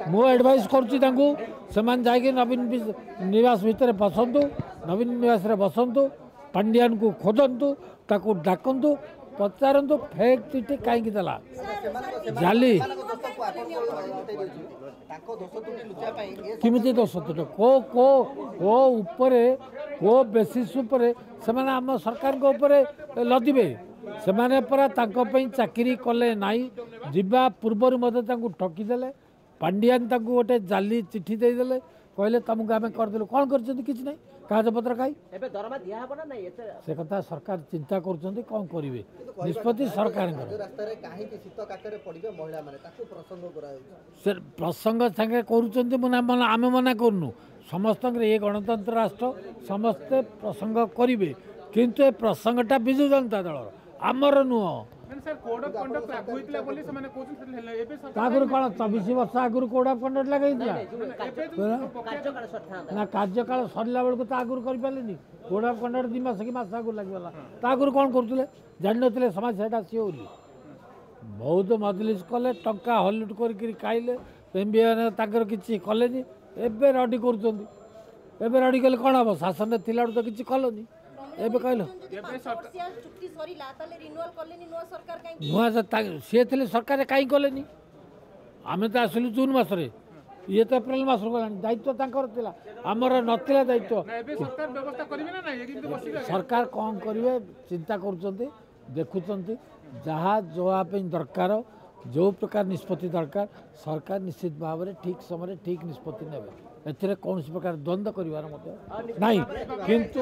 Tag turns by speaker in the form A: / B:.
A: ମୁଁ ଆଡ଼ଭାଇସ୍ କରୁଛି ତାଙ୍କୁ, ସେମାନେ ଯାଇକି ନବୀନ ନିବାସ ଭିତରେ ବସନ୍ତୁ, ନବୀନ ନିବାସରେ ବସନ୍ତୁ, ପାଣ୍ଡିଆନକୁ ଖୋଜନ୍ତୁ, ତାକୁ ଡାକନ୍ତୁ, ପଚାରନ୍ତୁ ଫେକ୍ ଚିଠି କାହିଁକି ଦେଲା ଜାଲି। କେମିତି ଦୋଷ ତ୍ରୁଟି କୋ କୋ କୋ ଉପରେ, କୋ ବେସିସ୍ ଉପରେ ସେମାନେ ଆମ ସରକାରଙ୍କ ଉପରେ ଲଦିବେ? ସେମାନେ ପରା ତାଙ୍କ ପାଇଁ ଚାକିରି କଲେ ନାହିଁ, ଯିବା ପୂର୍ବରୁ ମଧ୍ୟ ତାଙ୍କୁ ଠକିଦେଲେ। ପାଣ୍ଡିଆନ ତାଙ୍କୁ ଗୋଟେ ଜାଲି ଚିଠି ଦେଇଦେଲେ, କହିଲେ ତୁମକୁ ଆମେ କରିଦେଲୁ। କ'ଣ କରିଛନ୍ତି? କିଛି ନାହିଁ, କାଗଜପତ୍ର କାହିଁ? ସେ କଥା ସରକାର ଚିନ୍ତା କରୁଛନ୍ତି, କ'ଣ କରିବେ, ନିଷ୍ପତ୍ତି ସରକାରଙ୍କର। ସେ ପ୍ରସଙ୍ଗ ସାଙ୍ଗେ କରୁଛନ୍ତି, ଆମେ ମନା କରୁନୁ। ସମସ୍ତଙ୍କର ଏ ଗଣତନ୍ତ୍ର ରାଷ୍ଟ୍ର, ସମସ୍ତେ ପ୍ରସଙ୍ଗ କରିବେ, କିନ୍ତୁ ଏ ପ୍ରସଙ୍ଗଟା ବିଜୁ ଜନତା ଦଳର, ଆମର ନୁହଁ। ଆଗରୁ କ'ଣ 24 ବର୍ଷ ଆଗରୁ କୋଡ୍ ଅଫ୍ କଣ୍ଡକ୍ଟ ଲାଗେଇଥିଲା ନା? କାର୍ଯ୍ୟକାଳ ସରିଲା ବେଳକୁ ତା ଆଗରୁ କରିପାରିଲେନି। କୋଡ୍ ଅଫ୍ କଣ୍ଡକ୍ଟ 2 ମାସ କି ମାସ ଆଗରୁ ଲାଗିଗଲା, ତା ଆଗରୁ କ'ଣ କରୁଥିଲେ? ଜାଣିନଥିଲେ ସମାଜ ସେଇଟା ଆସିବ ବୋଲି? ବହୁତ ମଜଲିସ୍ କଲେ, ଟଙ୍କା ହଲିଉଡ଼ କରିକିରି ଖାଇଲେ, ଏମ୍ ବି ତାଙ୍କର କିଛି କଲେନି। ଏବେ ରଡ଼ି କରୁଛନ୍ତି। ଏବେ ରଡ଼ି କଲେ କ'ଣ ହେବ? ଶାସନରେ ଥିଲାବେଳୁ ତ କିଛି କଲନି, ଏବେ କହିଲ ନୂଆ ସିଏ ଥିଲେ ସରକାର କାହିଁ କଲେନି? ଆମେ ତ ଆସିଲୁ ଜୁନ୍ ମାସରେ, ଇଏ ତ ଏପ୍ରିଲ ମାସରୁ ଗଲାଣି। ଦାୟିତ୍ୱ ତାଙ୍କର ଥିଲା, ଆମର ନଥିଲା ଦାୟିତ୍ୱ। ସରକାର କ'ଣ କରିବେ ଚିନ୍ତା କରୁଛନ୍ତି, ଦେଖୁଛନ୍ତି, ଯାହା ଯାହା ପାଇଁ ଦରକାର, ଯେଉଁ ପ୍ରକାର ନିଷ୍ପତ୍ତି ଦରକାର, ସରକାର ନିଶ୍ଚିତ ଭାବରେ ଠିକ୍ ସମୟରେ ଠିକ୍ ନିଷ୍ପତ୍ତି ନେବେ। ଏଥିରେ କୌଣସି ପ୍ରକାର ଦ୍ୱନ୍ଦ୍ୱ କରିବାର ମଧ୍ୟ ନାହିଁ। କିନ୍ତୁ